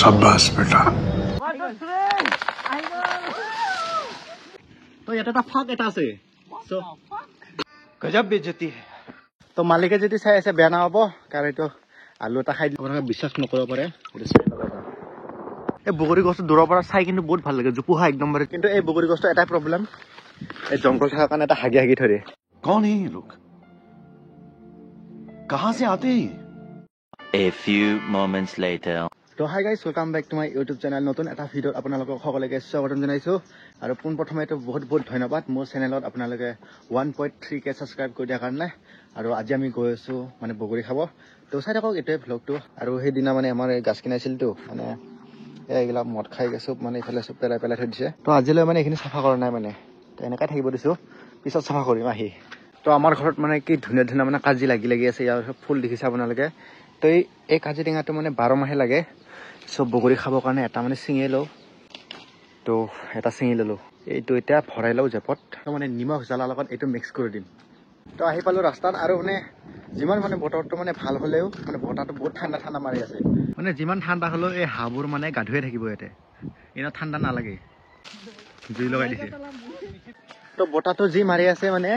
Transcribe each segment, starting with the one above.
शाबाश बेटा। তো ইয়াতে এটা ফাঁক এটা আছে। গজব বেজতি হে। তো মালিকে যদি চাই আছে বেয়া নাপাব, কাৰণ এইটো আলু এটা খাই আপোনালোকে বিশ্বাস নকৰিব পাৰে। এই বগৰী গছটো দূৰৰ পৰা চাই কিন্তু বহুত ভাল লাগে, জোপোহা একদম বাৰে। কিন্তু এই বগৰী গছটো এটাই প্ৰব্লেম, এই জংঘল থকাৰ কাৰণে এটা হাগি হাগি থৈ দিয়ে। कौन है ये लोग, कहां से आते हैं? A few moments later. তো hi guys, welcome back to my YouTube channel. নতুন এটা ভিডিঅ'ত আপোনালোকক সকলোকে স্বাগতম জনাইছোঁ। আৰু পোনপ্ৰথমেতো বহুত বহুত ধন্যবাদ মোৰ চেনেলত আপোনালোকে 1.3K subscribe কৰি দিয়াৰ কাৰণে। আৰু আজি আমি গৈ আছোঁ মানে বগৰী খাব। তো চাই থাকক এইটোৱে ভ্লগটো। আৰু সেইদিনা মানে আমাৰ এই গাছ কিনাইছিলতো, মানে এইবিলাক মদ খাই চব মানে ইফালে চব পেলাই পেলাই থৈ দিছে। তো আজিলৈ মানে এইখিনি চাফা কৰা নাই, মানে তো এনেকুৱাই থাকিব দিছোঁ, পিছত চাফা কৰিম আহি। তো আমাৰ ঘৰত মানে কি ধুনীয়া ধুনীয়া মানে কাজি লাগি লাগি আছে। ইয়াৰ চব ফুল দেখিছে আপোনালোকে। তো এই কাজি টেঙাটো মানে 12 মাহে লাগে। চব বগৰী খাবৰ কাৰণে এটা মানে ছিঙি লওঁ। তো এটা ছিঙি ল'লোঁ, এইটো এতিয়া ভৰাই লওঁ জেপত। তো মানে নিমখ জ্বালাৰ লগত এইটো মিক্স কৰি দিম। তো আহি পালোঁ ৰাস্তাত। আৰু মানে যিমান মানে বতৰটো মানে ভাল হ'লেও মানে বতাহটো বহুত ঠাণ্ডা ঠাণ্ডা মাৰি আছে। মানে যিমান ঠাণ্ডা হ'লেও এই হাঁহবোৰ মানে গা ধুয়ে থাকিব ইয়াতে, এনেও ঠাণ্ডা নালাগে। জুই লগাই দিছে। তো বতাহটো যি মাৰি আছে, মানে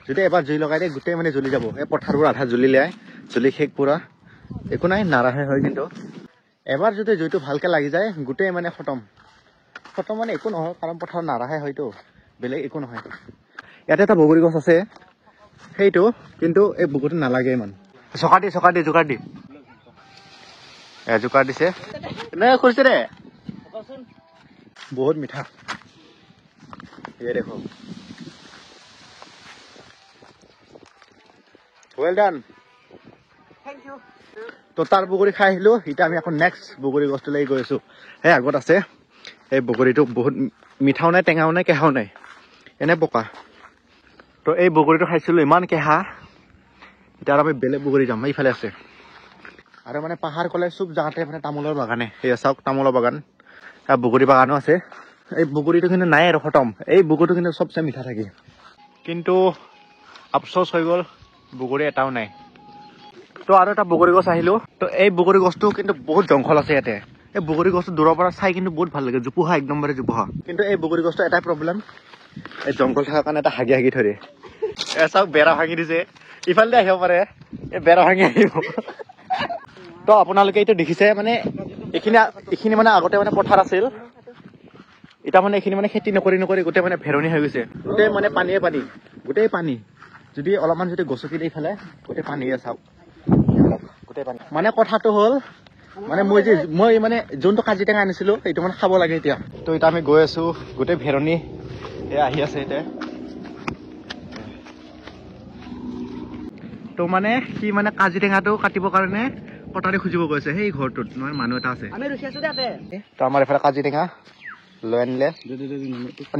যদি এবাৰ জুই লগাই দিয়ে গোটেই মানে জ্বলি যাব। এই পথাৰবোৰ আধা জ্বলিলে, জ্বলি শেষ পুৰা, একো নাই, নাৰাহে হয়। কিন্তু এবাৰ যদি জুইটো ভালকে লাগি যায় গোটেই মানে খতম। খতম মানে একো নহয়, কাৰণ পথাৰত নাৰাহে হয়তো, বেলেগ একো নহয়। ইয়াতে এটা বগৰী গছ আছে সেইটো, কিন্তু এই বগৰীটো নালাগে ইমান। চকা দি, চকা দি, জোকাৰ দি, জোকাৰ দিছে নে খুলিছে দে। বহুত মিঠা। এই দেখো, ৱেল ডান। তো তাৰ বগৰী খাই আহিলোঁ। এতিয়া আমি আকৌ নেক্সট বগৰী গছটোলৈ গৈ আছোঁ। সেই আগত আছে এই বগৰীটো, বহুত মিঠাও নাই, টেঙাও নাই, কেঁহাও নাই, এনে পকা। তো এই বগৰীটো খাইছিলোঁ, ইমান কেঁহা। এতিয়া আৰু আমি বেলেগ বগৰী যাম, এইফালে আছে। আৰু মানে পাহাৰ ক'লে চব জেগাতে মানে তামোলৰ বাগানে। সেয়া চাওক, তামোলৰ বাগান, বগৰী বাগানো আছে। এই বগৰীটো কিন্তু নাই আৰু খতম। এই বগৰীটো কিন্তু চবচে মিঠা থাকে, কিন্তু আফচোচ হৈ গ'ল, বগৰী এটাও নাই। তো আৰু এটা বগৰী গছ আহিলোঁ। তো এই বগৰী গছটো কিন্তু বহুত জংঘল আছে ইয়াতে। এই বগৰী গছটো দূৰৰ পৰা চাই কিন্তু বহুত ভাল লাগে, জোপোহা একদম বাৰে জোপোহা। কিন্তু এই বগৰী গছটো এটাই প্ৰব্লেম, এই জংঘল থকাৰ কাৰণে এটা হাগি হাগি থৈ দিয়ে। চাওক, বেৰা ভাঙি দিছে, ইফালে আহিব পাৰে, এই বেৰা ভাঙি আহিব। তো আপোনালোকে এইটো দেখিছে, মানে এইখিনি মানে আগতে মানে পথাৰ আছিল। এতিয়া মানে এইখিনি মানে খেতি নকৰি নকৰি গোটেই মানে ভেৰণি হৈ গৈছে। গোটেই মানে পানীয়ে পানী, গোটেই পানী। যদি অলপমান যদি গছকি দি ইফালে গোটেই পানীয়ে, চাওক গোটেই পানী। মানে কথাটো হ'ল, মানে মই মানে যোনটো কাজি টেঙা আনিছিলোঁ সেইটো মানে খাব লাগে এতিয়া। তো এতিয়া আমি গৈ আছোঁ, গোটেই ভেৰণি আহি আছে এতিয়া। তো মানে সি মানে কাজি টেঙাটো কাটিবৰ কাৰণে কটাৰী খুজিব গৈছে। সেই ঘৰটোত মানে মানুহ এটা আছে। তো আমাৰ এইফালে কাজি টেঙা লৈ আনিলে।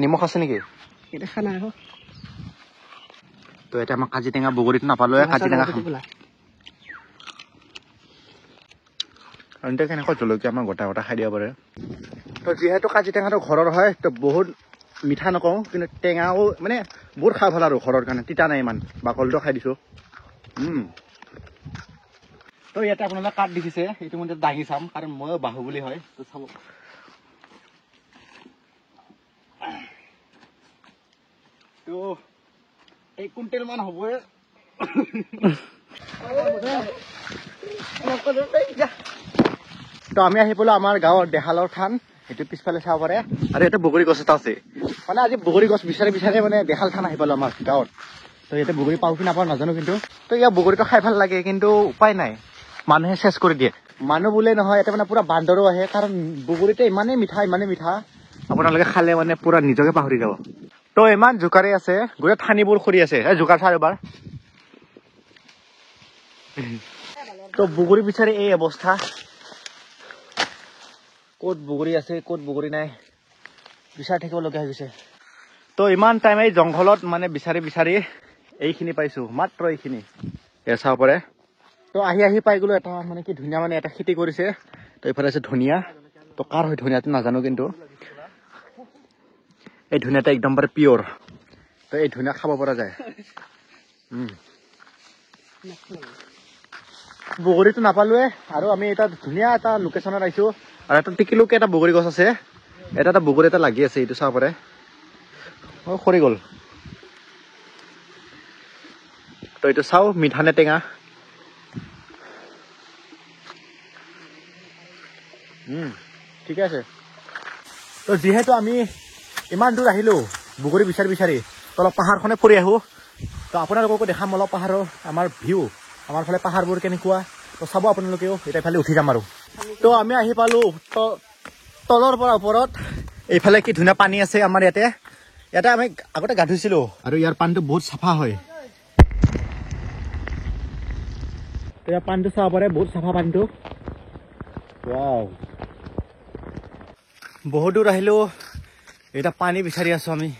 নিমখ আছে নেকি? তো এতিয়া আমাৰ কাজি টেঙা বগৰীটো নাপালোৱে, কাজি টেঙা খাম। আৰু এতিয়া কেনেকুৱা জলকীয়া আমাৰ গোটা গোটা খাই দিব পাৰে। তো যিহেতু কাজি টেঙাটো ঘৰৰ হয়, তো বহুত মিঠা নকওঁ, কিন্তু টেঙাও মানে বহুত খাই ভাল আৰু ঘৰৰ কাৰণে তিতা নাই ইমান। বাকলিটো খাই দিছোঁ। তো ইয়াতে আপোনালোকে কাঠ দেখিছে, সেইটো মই দাঙি চাম, কাৰণ ময়ো বাহু বুলি হয়। তো চাব, তো 1 কুইণ্টেল মান হ'বই। তো আমি আহি পালো আমাৰ গাঁৱৰ দেহালৰ থান, সেইটো পিছফালে চাব পাৰে। আৰু ইয়াতে বগৰী গছ এটা আছে। মানে আজি বগৰী গছ বিচাৰি বিচাৰি মানে দেহাল থান আহি পালো আমাৰ গাঁৱত। তো ইয়াতে বগৰী পাওঁ কি নাপাওঁ নাজানো, কিন্তু তো ইয়াৰ বগৰীটো খাই ভাল লাগে, কিন্তু উপায় নাই, মানুহে চেচ কৰি দিয়ে। মানুহ বোলে নহয়, ইয়াতে মানে পুৰা বান্দৰো আহে, কাৰণ বগৰীটো ইমানেই মিঠা, ইমানেই মিঠা, আপোনালোকে খালে মানে পুৰা নিজকে পাহৰি যাব। তো ইমান জোকাৰি আছে, গোটেই ঠানিবোৰ সৰি আছে। এই জোকাৰ চাৰ এবাৰ। তো বগৰী বিচাৰি এই অৱস্থা, ক'ত বগৰী আছে ক'ত বগৰী নাই বিচাৰি থাকিব লগীয়া হৈ গৈছে। তো ইমান টাইম এই জংঘলত মানে বিচাৰি বিচাৰি এইখিনি পাইছোঁ, মাত্ৰ এইখিনি। এয়া চাব পাৰে। তো আহি আহি পাই গ'লো এটা মানে কি ধুনীয়া মানে এটা খেতি কৰিছে। তো এইফালে আছে ধনিয়া। তো কাৰ হয় ধনিয়াটো নাজানো, কিন্তু এই ধনিয়াটো একদম পাৰে পিয়ৰ। তো এই ধনিয়া খাব পৰা যায়। বগৰীটো নাপালোৱে আৰু আমি এটা ধুনীয়া এটা লোকেশ্যনত আহিছোঁ আৰু এটা টিকিলোকে এটা বগৰী গছ আছে, এটা এটা বগৰী এটা লাগি আছে, এইটো চাব পাৰে। অ' সৰি গ'ল। তো এইটো চাওঁ মিঠা নে টেঙা। ঠিকে আছে। তো যিহেতু আমি ইমান দূৰ আহিলোঁ বগৰী বিচাৰি বিচাৰি, তো অলপ পাহাৰখনে ফুৰি আহোঁ। তো আপোনালোককো দেখাম অলপ পাহাৰৰ আমাৰ ভিউ, আমাৰ ফালে পাহাৰবোৰ কেনেকুৱা, তো চাব আপোনালোকেও। এতিয়া এইফালে উঠি যাম আৰু। তো আমি আহি পালোঁ তলৰ পৰা ওপৰত। এইফালে কি ধুনীয়া পানী আছে আমাৰ ইয়াতে। ইয়াতে আমি আগতে গা ধুইছিলোঁ আৰু ইয়াৰ পানীটো বহুত চাফা হয়। তো ইয়াৰ পানীটো চাব পাৰে, বহুত চাফা পানীটো। ৱাও, বহুত দূৰ আহিলোঁ, এতিয়া পানী বিচাৰি আছোঁ আমি।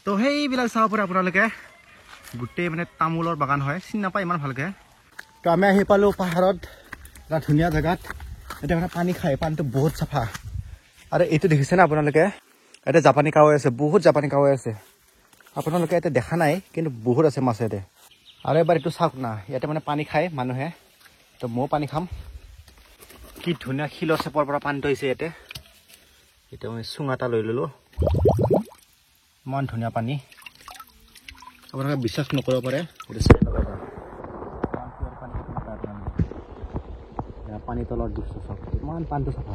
তো সেইবিলাক চাব পাৰে আপোনালোকে, গোটেই মানে তামোলৰ বাগান হয়, চিনি নাপায় ইমান ভালকে। তো আমি আহি পালোঁ পাহাৰত এটা ধুনীয়া জেগাত। এতিয়া মানে পানী খায়, পানীটো বহুত চাফা। আৰু এইটো দেখিছেনে আপোনালোকে, ইয়াতে জাপানী কাৱৈ আছে, বহুত জাপানী কাৱৈ আছে। আপোনালোকে ইয়াতে দেখা নাই, কিন্তু বহুত আছে মাছ ইয়াতে। আৰু এবাৰ এইটো চাওক না, ইয়াতে মানে পানী খায় মানুহে, তো ময়ো পানী খাম। কি ধুনীয়া শিলৰ চেপৰ পৰা পানীটো আহিছে ইয়াতে। এতিয়া মই চুঙা এটা লৈ ল'লোঁ, ইমান ধুনীয়া পানী, আপোনালোকে বিশ্বাস নকৰিব পাৰে। পানী তলৰ দৃশ্য চাওক, ইমান পানীটো চাফা।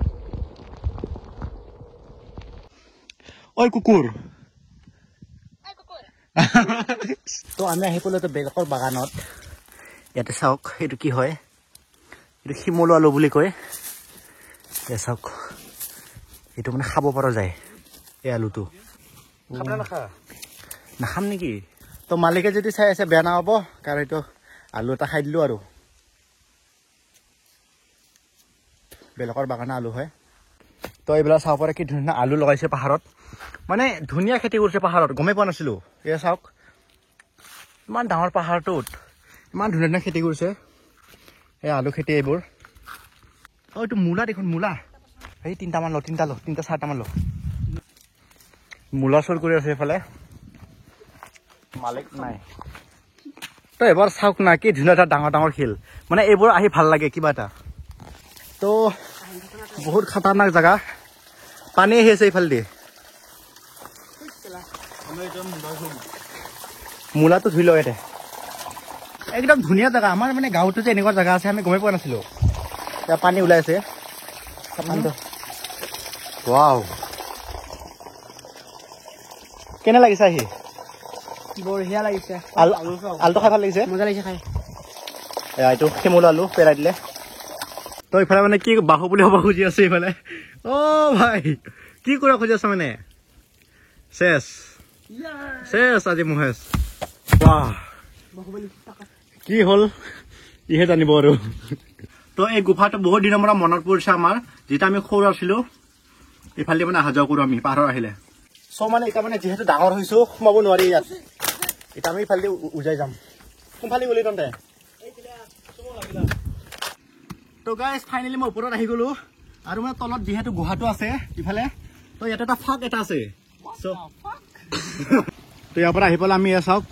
ঐ কুকুৰ। তো আমি আহি পালোঁ এটা বেলেগৰ বাগানত। ইয়াতে চাওক এইটো কি হয়, এইটো শিমলু আলু বুলি কয়। এয়া চাওক, এইটো মানে খাব পৰা যায় এই আলুটো। নাখাম নেকি? তো মালিকে যদি চাই আছে বেয়া নাপাব, কাৰণ এইটো আলু এটা খাই দিলোঁ আৰু। বেলেগৰ বাগানৰ আলু হয়। তো এইবিলাক চাব পাৰে কি ধুনীয়া আলু লগাইছে পাহাৰত, মানে ধুনীয়া খেতি কৰিছে পাহাৰত, গমেই পোৱা নাছিলোঁ। এয়া চাওক, ইমান ডাঙৰ পাহাৰটোত ইমান ধুনীয়া ধুনীয়া খেতি কৰিছে। এই আলু খেতি এইবোৰ। অ' এইটো মূলা দেখোন, মূলা। এই তিনিটামান ল, তিনিটা ল, তিনিটা চাৰিটামান ল। মূলা চুৰ কৰি আছে এইফালে, মালিক নাই। তো এবাৰ চাওক না কি ধুনীয়া এটা ডাঙৰ ডাঙৰ শিল, মানে এইবোৰ আহি ভাল লাগে কিবা এটা। তো বহুত খাতাৰনাক জেগা, পানী আহি আছে এইফালেদি। মূলাটো ধুই লওঁ ইয়াতে। একদম ধুনীয়া জেগা। আমাৰ মানে গাঁৱতো যে এনেকুৱা জেগা আছে আমি গমেই পোৱা নাছিলোঁ। এতিয়া পানী ওলাই আছে, পানীটো। ৱাও, কেনে লাগিছে আহি? বঢ়িয়া লাগিছে। আলুটো খাই ভাল লাগিছে, মজা লাগিছে খাই। এইটো শিমলু আলু পেলাই দিলে। তো ইফালে মানে কি বাহুবলী হ'ব খুজি আছে ইফালে। অ' ভাই, কি কৰিব খুজি আছ মানে? চেচ চেচ আজি মহেশ। বাহ, কি হ'ল ইহে জানিব আৰু। তো এই গুফাটো বহুত দিনৰ পৰা মনত পৰিছে আমাৰ, যেতিয়া আমি সৰু আছিলোঁ এইফালেদি মানে অহা যোৱা কৰোঁ আমি পাহাৰত আহিলে। চ' মানে এতিয়া মানে যিহেতু ডাঙৰ হৈছোঁ সোমাব নোৱাৰি ইয়াত, এতিয়া আমি ইফালেদি উজাই যাম। কোনফালে গ'লি তন্তে? তো গাইজ ফাইনেলি মই ওপৰত আহি গ'লো আৰু মানে তলত যিহেতু গুহাটো আছে ইফালে, তো ইয়াতে এটা ফাঁক এটা আছে। চ' তো ইয়াৰ পৰা আহি পেলাই আমি ইয়াত চাওক,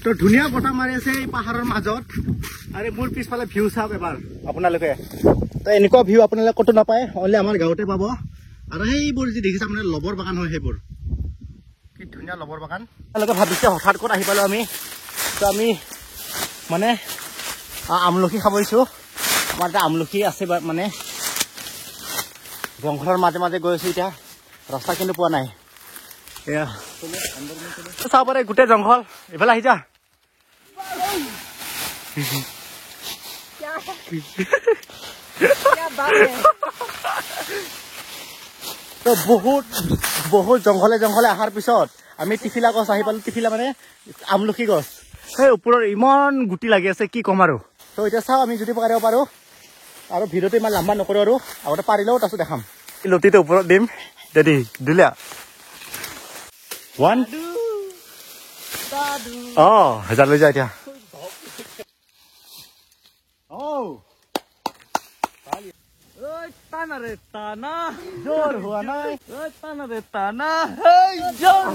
তো ধুনীয়া বতাহ মাৰি আছে এই পাহাৰৰ মাজত। আৰু মোৰ পিছফালে ভিউ চাওক এবাৰ আপোনালোকে। তো এনেকুৱা ভিউ আপোনালোকে ক'তো নাপায়, অনলি আমাৰ গাঁৱতে পাব। আৰু সেইবোৰ যি দেখিছে আপোনালোকে লবৰ বাগান হয় সেইবোৰ, কি ধুনীয়া লবৰ বাগান। আপোনালোকে ভাবিছে হঠাৎ ক'ত আহি পালোঁ আমি? তো আমি মানে আমলখি খাব আহিছোঁ। আমাৰ এটা আমলখি আছে মানে জংঘলৰ মাজে মাজে গৈ আছোঁ এতিয়া, ৰাস্তা কিন্তু পোৱা নাই। এয়া চাব পাৰে গোটেই জংঘল, এইফালে আহি যা। তো বহুত বহুত জংঘলে জংঘলে অহাৰ পিছত আমি টিফিলা গছ আহি পালোঁ। টিফিলা মানে আমলখি গছ, সেই ওপৰত ইমান গুটি লাগি আছে কি ক'ম আৰু। তো এতিয়া চাওঁ আমি যদি পাৰিব পাৰোঁ, আৰু ভিডিঅ'টো ইমান লম্বা নকৰোঁ আৰু, আগতে পাৰিলেও তাৰপিছত দেখাম। লতিটো ওপৰত দিম, দেদি দিলা ওৱান। অঁ, হেজাৰ লৈ যা এতিয়া। ৰে টানা জোৰ হোৱা নাই। ঐ টানা ৰে টানা, হেই জোৰ।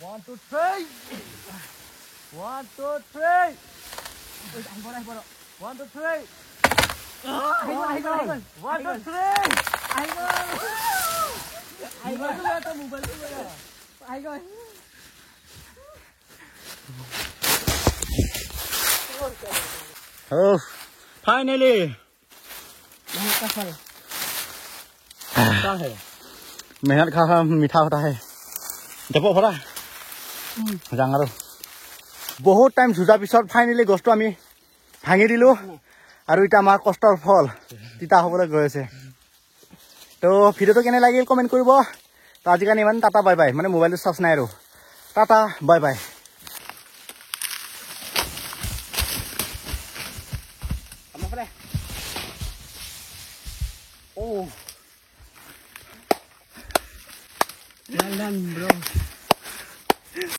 One, two, three. One, two, three. One, two, three. One, two, three. আহি গ'ল, আহি গ'ল। ফাইনেলি मेहनत खा खा मीठा होता है। যাব ভৰা যাং। আৰু বহুত টাইম যুঁজাৰ পিছত ফাইনেলি গছটো আমি ভাঙি দিলোঁ, আৰু এতিয়া আমাৰ কষ্টৰ ফল তিতা হ'বলৈ গৈ আছে। তো ভিডিঅ'টো কেনে লাগিল কমেণ্ট কৰিব। তো আজিৰ কাৰণে ইমান, টাটা, বাই বাই। মানে মোবাইলটো চাৰ্জ নাই আৰু। Tata, bye bye. Oh. Well done, bro.